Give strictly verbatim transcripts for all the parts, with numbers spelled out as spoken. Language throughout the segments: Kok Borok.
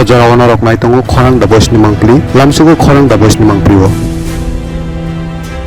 Jorao norok nai tongo khorang da boisni mangpili, lamsugo khorang da boisni mangpili o.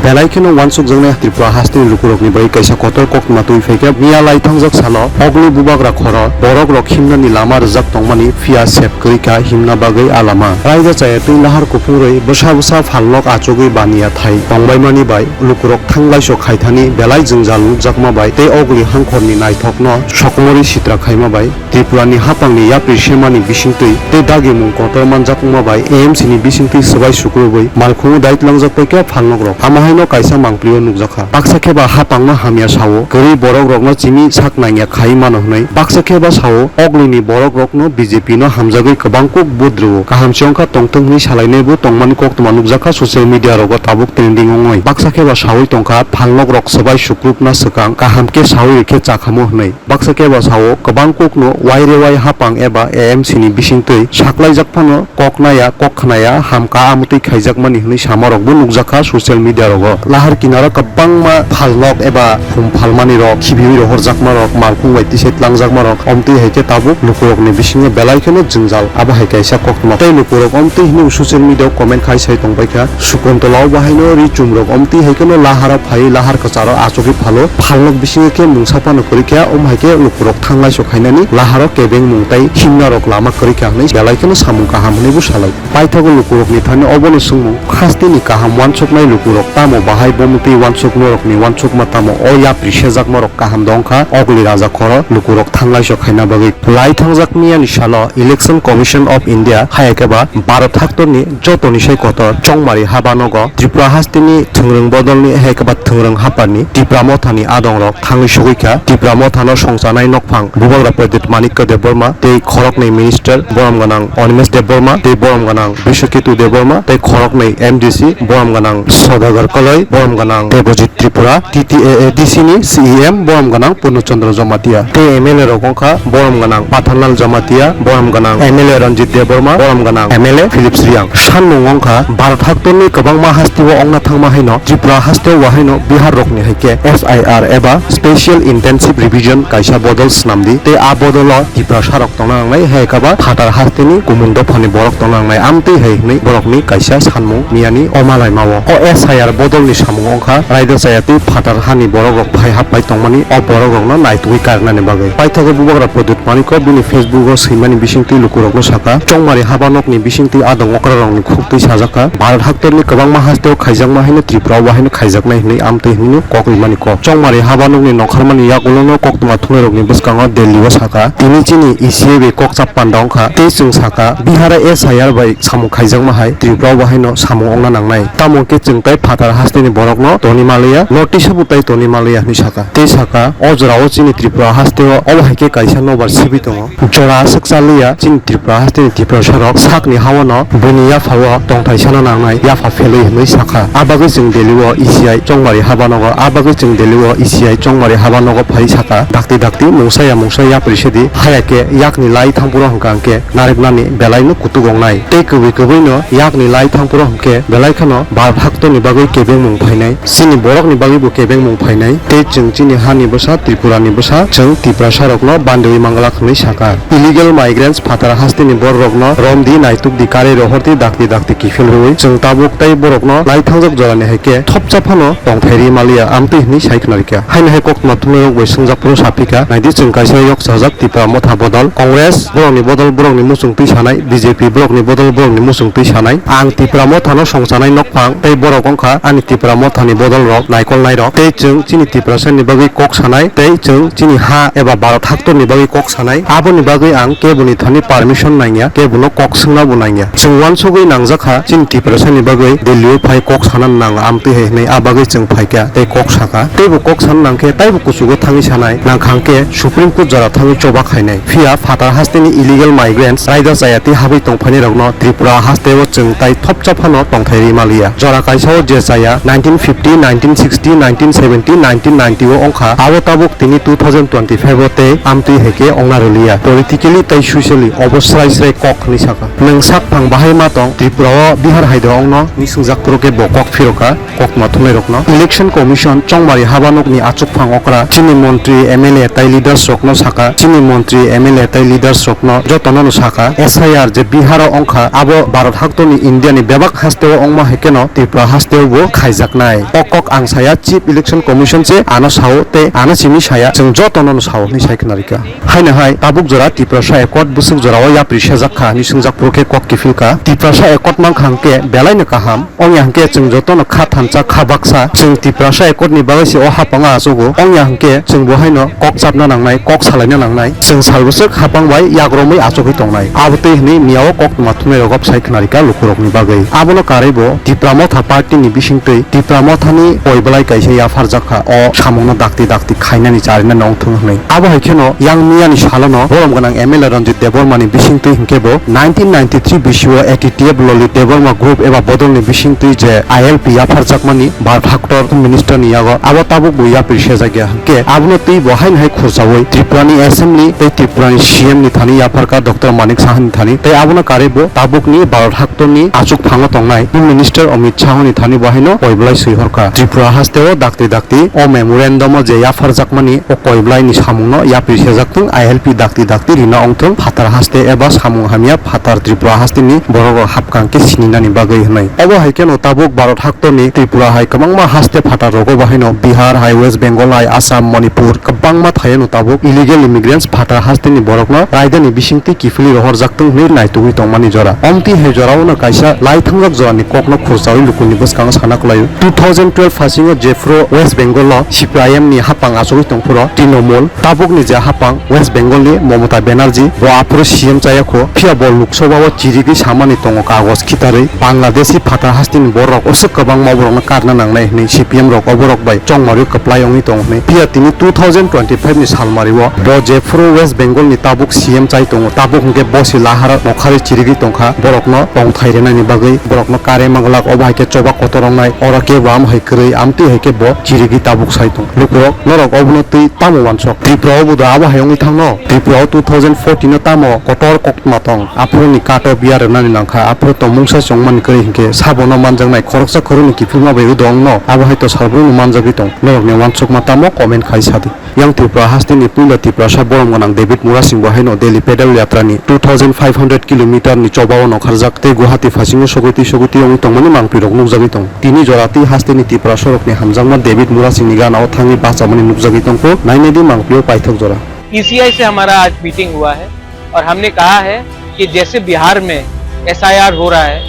Belai kheno uansukjaknai Tripura hasteni lukurokni bai kaisa kotor koktwma twi phaikha. Miya lai thangjak salo ogni bubagra khoro borokrok himnani lama rwjak tongmani, phiya sep kwrwi kha himna bagwi a lama. Raida chaya twi lahar kuphungrwi bwsa bwsa phalnok achugwi baniya thai tongbaimani bai lukurok thanglaiso khaithani belai jwngjal nukjakma bai tei ogni hangkhorni naithokno sokomorwi sitra khaima bai. Tripurani hapangni yapri semani bisingtwi tei dagimung kotor manjakma bai A M C ni bisingtwi swbai sukrubwi malkhungo dai tlangjak paikha phalnokrok. Amo haino kaisa mangpilio nukjakha. Baksa khe ba hapangno hamya sao, kwrwi borokrokno chini sak nangya khai mano hwnwi. Baksa khe ba sao, oglini borokrokno B J P no hamjagwi kwbang kuk budrwo. Kaham se wngkha tongthwng hwnwi salainaibo tongmani koktwma nukjakha social media rogo tabuk trending wngwi. Baksa khe ba saui tongkha phalnokrok swbai sukrupna swkang kaham khe saui rikhe chakhamo hwnwi. Baksa khe ba sao, kwbang kukno wairewai hapang eba A M C ni bisingtwi saklaijak phano kok naya, kok khnaya, hamka amotwi khaijakmani hwnwi samarokbo nukjakha social media rogo. Lahar kinaro kwbangma phalnok eba khum phalmanirok khibiwi rohorjakmarok, malkhung bai tisai tlangjakmarok, omtwi hai khe tabuk lukurokni bisingo belai kheno jwngjal. Abo hai kaisa koktwma. Tei lukurok omtwi hwnwi social media o comment khai sai tongbaikha, Sukuntala o bahaino ri chumrok omtwi hai kheno lahara phaiwi lahar kwcharo achugwi phalo, phalnok bisingo khe mungsa phano kwrwi kha, om hai khe lukurok thanglaiso khainani laharo kebengmung tei himnarok lama kwrwi kha hwnwi belai kheno samung kaham hwnwibo salai. Paithago lukurokni thani obono swngmung, hasteni kaham uansuknai lukurok tamo bahai, bomtwi uansuknorokni uansukma tamo, o yapri sejakmarok kaham da wngkha, ogni raja khoro lukurok thanglaiso khaina bagwi. Lai thangjak miyani salo Election Commission of India hai khe ba Bharat haktorni jotoni sai kotor chongmari habanogo Tripura hasteni thwngrwng bodolni hai khe ba thwngrwng haparni Tipra mothani adongrok thangwi sogwi kha. Tipra mothano songchanai nokphang Bubagra Pradyut Manikya Debbarma tei khoroknwi minister borom gwnang Animesh Debbarma tei borom gwnang Biswaketu Debbarma tei khoroknwi M D C borom gwnang Sodagar Kalai, borom gwnang Debojit Tripura, T T A A D C ni C E M borom gwnang Purno Chandra Jamatia tei M L A rok wngkha borom gwnang Pathanlal Jamatia, borom gwnang M L A Ranjit Debbarma, borom gwnang M L A Philips Riang. Sanmung wngkha Bharat haktorni kwbangma hasteo wngna thangma haino Tripura hasteo wahaino Bihar rokni hai khe S I R eba Special Intensive Revision kaisa bodol swnamdi tei a bodolo Tiprasarok tongna nangnai hai khe ba phatar hasteni kumun dophani borok tongna nangnai amtwi hai hwnwi borokni kaisa sanmung miyani o malaimao. O S I R bodolni samung wngkha raida chaya tei phatar hani borokrok phai happai tongmani o borokrokno naitugwi karnani bagwi. Paithago Bubagra Pradyut Manikya bini Facebook o swimani bisingtwi lukurokno sakha, chongmari habanokni bisingtwi adong okrarokni khuktwi sajakha, Bharat haktorni kwbangma hasteo khaijakma haino Tripura o haino khaijaknai hwnwi amtwi hwnwi kok rimani kok. Chongmari habanokni nongkharmani yagulono koktwma thungnairokni bwskango Delhi o sakha, tini chini E C I bai kok chap panda wngkha tei chwng sakha, Bihar o S I R bai samung khaijakma hai Tripura o haino samung wngna nangnai. Tamo khe chwng tai phatar hasteni borokno toni maliya, notice o bo tai toni maliya hwnwi sakha. Tei sakha, o jorao chini Tripura hasteo obo hai khe kaisa nobar sibwi tongo. Jora aswk cha liya chini Tripura hasteni Tiprasarok sakni hawano buini yaphao tongthai sana nangnai yapha phelwi hwnwi sakha. A bagwi chwng Delhi o E C I chongmari habanogo, a bagwi chwng Delhi o E C I chongmari habanogo phai sakha. Dakti dakti mungsa ya mungsa yapri sedi, haya khe yakni lai thangphuru hwnkha hwnkhe nariknani belaino kutuk wngnai. Tei kwbwi kwbwino yakni lai thangphuru hwnkhe belai kheno Bharat haktorni bagwi kebengmung phainai. Chini borokni bagwibo kebengmung phainai, tei chwng chini hani bwsa, Tripurani bwsa, chwng Tiprasarokno bandiwi manglak hwnwi sakha. Illegal migrants phatar hasteni bororokno romdi, naitukdi, karwi rohordi, dakti dakti kiphil rwui chwng tabuk tei borokno lai thangjak jorani hai khe thopsa phano tongthai ri maliya amtwi hwnwi sai khna rikha. Haino hai koktwma thumnairok bai swngjak phuru saphikha, naidi chwng kaisa yok sajak Tipra motha bodol Congress, borokni bodol borokni muchung twi sanai, B J P borokni bodol borokni muchung twi sanai. Ang Tipra mothano songchanai nok phang tei borok wngkha ani Tipra mothani bodol rok naikolnai rok tei chwng chini Tiprasani bagwi kok sanai tei chwng chini ha eba Bharat haktorni bagwi kok sanai. Aboni bagwi ang keboni thani permission nangya, kebono kok swngna bo nangya. Chwng uansugwi nangjakha chini Tiprasani bagwi Delhi o phai kok sana nang amtwi hai hwnwi a bagwi chwng phaikha tei kok sakha. Teibo kok sana nangkhe taibo kuchugo thangwi sanai, nangkha hwnkhe Supreme Court jora thangwi choba khainai. Phiya phatar hasteni illegal migrants raida chaya tei habwi tongphainairokno Tripura hasteo chwng tai thopsa phano tongthai ri maliya. Jora kaisa o je chaya nineteen fifty, nineteen sixty, nineteen seventy, nineteen ninety o wngkha, abo tabuk tini two thousand twenty-five o tei amtwi hai khe wngna rwliya. Politically tei socially obo srai srai kok hwnwi sakha. Nwng sakphang bahai ma tong, Tripura o Bihar hai de wngno hwnwi swngjak phuru khe bo kok phirokha koktwma thumnairokno. Election Commission chongmari habanokni achukphang okra chini montri, M L A tai leaders rokno sakha, chini montri, M L A tai leaders rokno jotono no sakha, S I R je Bihar o wngkha abo Bharat haktorni India ni bebak hasteo wngma hai kheno Tripura hasteo bo khaijaknai. O kok ang saya Chief Election Commission se ano sao tei ano simi saya, chwng jotono no sao hwnwi sai khna rikha. Haino hai tabuk jora Tiprasa Accord bwswk jorao yapri sejak kha hwnwi swngjak phuru khe kok kiphil kha. Tiprasa Accord mankha hwnkhe belai no kaham. Ongya hwnkhe chwng jotono kha thansa kha baksa. Chwng Tiprasa Accord ni bagwi se o hapang o achugo. Ongya hwnkhe chwng bo haino kok chapna nangnai, kok salaina nangnai. Chwng sal bwswk hapang bai yagromwi achugwi tongnai. Abo twi hwnwi miyao koktwma thumnairok sai khna rikha lukurokni bagwi. Abono karwi bo Tipra Motha Party ni bisingtwi Tipra Mothani koi belai kaisa yapharjak kha o samungno dakti dakti khainani charinani ongthwng hwnwi. Abo hai kheno yang miyani salono borom gwnang M L A Ranjit Debbarma ni bisingtwi hwnkhe bo nineteen ninety-three bisio A T T F Lalit Debbarma Group eba bodolni bisingtwi je I L P yapharjakmani Bharat Haktor Minister ni yago abo tabuk bo yapri sejakya hwnkhe abono twi bo haino hai khursaui Tripura ni Assembly tei Tripura ni C M ni thani yapharkha Doctor Manik Saha ni thani tei abono karwi bo tabukni Bharat Haktorni achukphango tongnai Home Minister Amit Shah ni thani bo haino koi belai swi horkha. Tripura hasteo dakti dakti o memorandum o je yapharjakmani o koi belai ni samungno yapri sejak thung, I L P dakti dakti rina ongthung, phatar haste eba samung hamya phatar Tripura hasteni borok rok hapkang khe sininani bagwi hwnwi. Obo hai kheno tabuk Bharat haktorni Tripura hai kwbangma haste phatar rogo bo haino Bihar hai, West Bengal hai, Assam, Manipur kwbangma thayano tabuk illegal immigrants phatar hasteni borokno raidani bisingtwi kiphilwi rohorjak thung hwnwi naitugwi tongmani jora. Omtwi hai jorao no kaisa lai thangjak jorani kokno khursaui lukurni bwskango sana kwlaio. Two thousand twelve phasingo jephru West Bengal o C P I M ni hapang achugwi tongphuru Trinamool, tabukni je hapang West Bengal ni Mamata Banerjee, bo aphuru C M chayakho, phiya bo Lok Sabha o chirigwi samani tongo kagoj khitarwi, Bangladeshi phatar hasteni borok oswk kwbangma borokno karna nangnai hwnwi C P M rok oborok bai chongmarwi kwplai wngwi tongo hwnwi. Phiya tini two thousand twenty-five ni salmari o bo jephuru West Bengal ni tabuk C M chai tongo, tabuk hwnkhe bo se lahara nokharwi chirigwi tongkha, borokno tongthai rwnani bagwi borokno kare manglak, obo hai khe choba kotor wngnai, oro kebo am hai kwrwi, amtwi hai khe bo chirigwi tabuk sai tongo. Lukurok norok obono twi tamo wansok? Tripura o bo do abo hai wngwi thangno? Tripura o two thousand fourteen o tamo kotor koktwma tong? Aphuruni kato biya rwnani nangkha, aphuru tong mungsa chongmani kwrwi hinkhe sabono manjaknai khoroksa khoroknwi kiphilma bai wngno? Abo hai to salbrumno manjagwi tong. Norokni wansukma tamo comment khai sadi. Yang Tripura hasteni puila Tiprasa borom gwnang David Murasing bo haino Delhi Pedal Yatra ni two thousand five hundred kilometer ni choba o nokharjak tei Guwahati phasingo sogwi twi sogwi twi wngwi tongmani mangpirok nukjagwi tong. Tini jora twi hasteni Tiprasa rokni hamjakma David Murasing ni gana o thangwi bachamani nukjagwi tongkho, nainadi mangpio paithak jora. E C I से हमारा आज मीटिंग हुआ है और हमने कहा है कि जैसे बिहार में एस आई आर हो रहा है,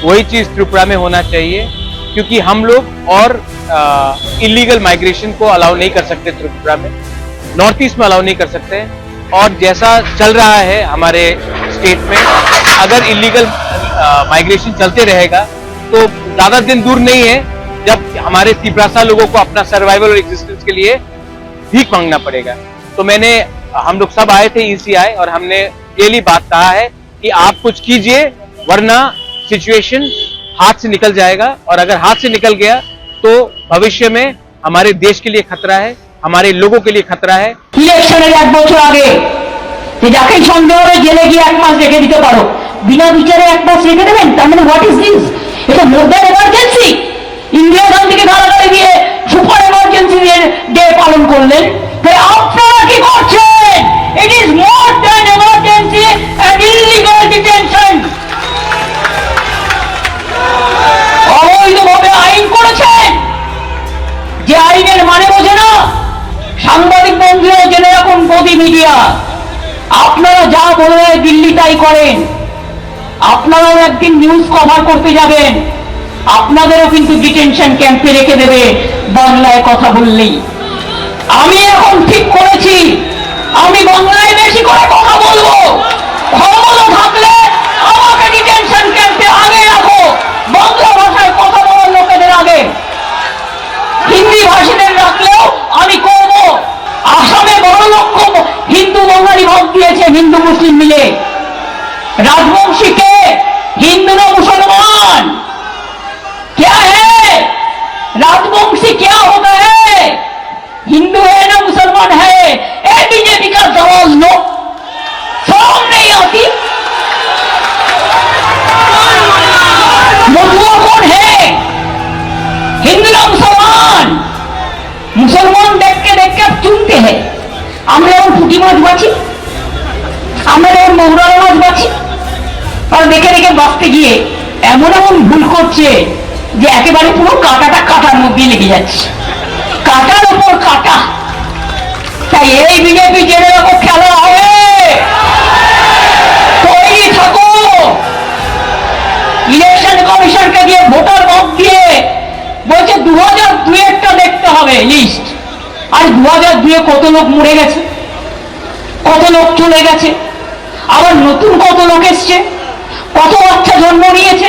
वही चीज़ त्रिपुरा में होना चाहिए, क्योंकि हम लोग और इलीगल माइग्रेशन को अलाउ नहीं कर सकते त्रिपुरा में, नॉर्थ ईस्ट में अलाउ नहीं कर सकते। और जैसा चल रहा है हमारे स्टेट में, अगर इलीगल माइग्रेशन चलते रहेगा तो ज़्यादा दिन दूर नहीं है जब हमारे तिपरासा लोगों को अपना सर्वाइवल और एग्जिस्टेंस के लिए भीख मांगना पड़ेगा। तो मैंने, हम लोग सब आए थे ईसीआई और हमने क्लियरली बात कहा है कि आप कुछ कीजिए, वरना सिचुएशन हाथ से निकल जाएगा, और अगर हाथ से निकल गया तो भविष्य में हमारे देश के लिए खतरा है, हमारे लोगों के लिए खतरा है। ইলেকশনের এক বছর আগে যে যাকেই সন্দেহ হবে জেলে গিয়ে এক মাস রেখে দিতে পারো, বিনা বিচারে এক মাস রেখে দেবেন? তার মানে হোয়াট ইজ দিস? এটা মোর দ্যান এমার্জেন্সি? ইন্দিরা গান্ধীকে গালাগালি দিয়ে সুপার এমার্জেন্সি দিয়ে ডে পালন করলেন। তাহলে আপনারা কি করছেন? It is more than emergency and illegal detention. অবৈধভাবে আইন করেছেন, যে আইনের মানে বোঝে না। সাংবাদিক বন্ধুরা জেনে রাখুন, গদি মিডিয়া, আপনারা যা বলে দিল্লি তাই করেন। আপনারাও একদিন নিউজ কভার করতে যাবেন, আপনাদেরও কিন্তু ডিটেনশন ক্যাম্পে রেখে দেবে বাংলায় কথা বললেই। আমি এখন ঠিক করেছি, আমি বাংলায় বেশি করে কথা বলবো। ক্ষমতা থাকলে আমাকে ডিটেনশন ক্যাম্পে আগে রাখো, বাংলা ভাষায় কথা বলার লোকেদের আগে। হিন্দি ভাষীদের রাখলেও আমি করব। আসামে বারো লক্ষ হিন্দু বাঙালি ভাগ দিয়েছে হিন্দু মুসলিম মিলে। রাজবংশী কে? হিন্দু না মুসলমান? क्या है? राजवंशी क्या होता है? हिंदू है ना मुसलमान है? ए बीजेपी का दलाल लोग, शर्म नहीं आती? मधुआ कौन है? শুনতে হয়। আমরা ওর পুঁটি মাছ বাছি, আমরা ওর মৌরলা মাছ বাছি। আর দেখে দেখে বাঁচতে গিয়ে এমন এমন ভুল করছে যে একেবারে পুরো কাঁটাটা কাঁটার মধ্যেই লেগে যাচ্ছে, কাঁটার ওপর কাঁটা। তাই এই বিজেপি জেনে রাখো, খেলা হবে, তৈরি থাকো। ইলেকশন কমিশনকে দিয়ে ভোটার মত দিয়ে বলছে দু হাজার দুয়েরটা দেখতে হবে লিস্ট। আর দু হাজার দুয়ে কত লোক মরে গেছে, কত লোক চলে গেছে, আবার নতুন কত লোক এসছে, কত বাচ্চা জন্ম নিয়েছে,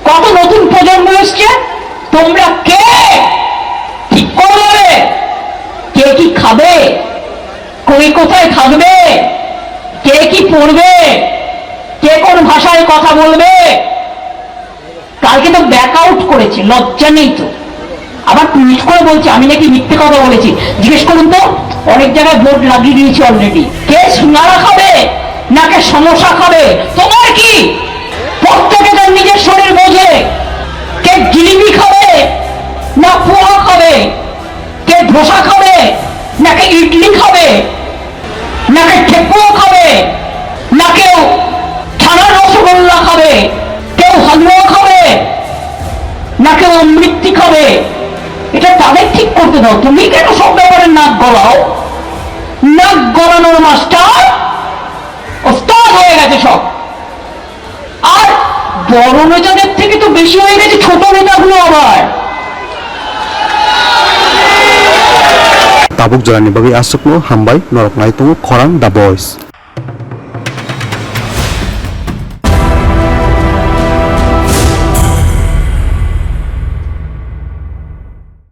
কত নতুন প্রজন্ম এসছে। তোমরা কে ঠিক করবে কে কি খাবে, কে কোথায় থাকবে, কে কি পড়বে, কে কোন ভাষায় কথা বলবে? কালকে তো ব্যাক আউট করেছে, লজ্জা নেই তো। আবার টুইট করে বলছে আমি নাকি মিথ্যে কথা বলেছি। জিজ্ঞেস করুন তো, অনেক জায়গায় বোর্ড লাগিয়ে দিয়েছে অলরেডি। কে সিঙ্গারা খাবে, না কে সমোসা খাবে, তোমার কি? প্রত্যেকে তার নিজের শরীর বোঝে। কে জিলিপি খাবে, না পোহা খাবে, কে ধোসা খাবে, না কে ইডলি খাবে, না কে ঠেকুয়া খাবে, না কেউ ছানার রসগোল্লা খাবে, কেউ হালুয়া খাবে, না কেউ অমৃতি খাবে। এটা তাদের ঠিক করতে দাও। তুমি কেন সব ব্যাপারে নাক গলাও? নাক গলানোর মাস্টার ওস্তাদ হয়ে গেছে সব। আর বড় নেতাদের থেকে তো বেশি হয়ে গেছে ছোট নেতাগুলো আবার। Tabuk jorani bagwi aswkno hambai, norok nai tongo Khorang The Voice.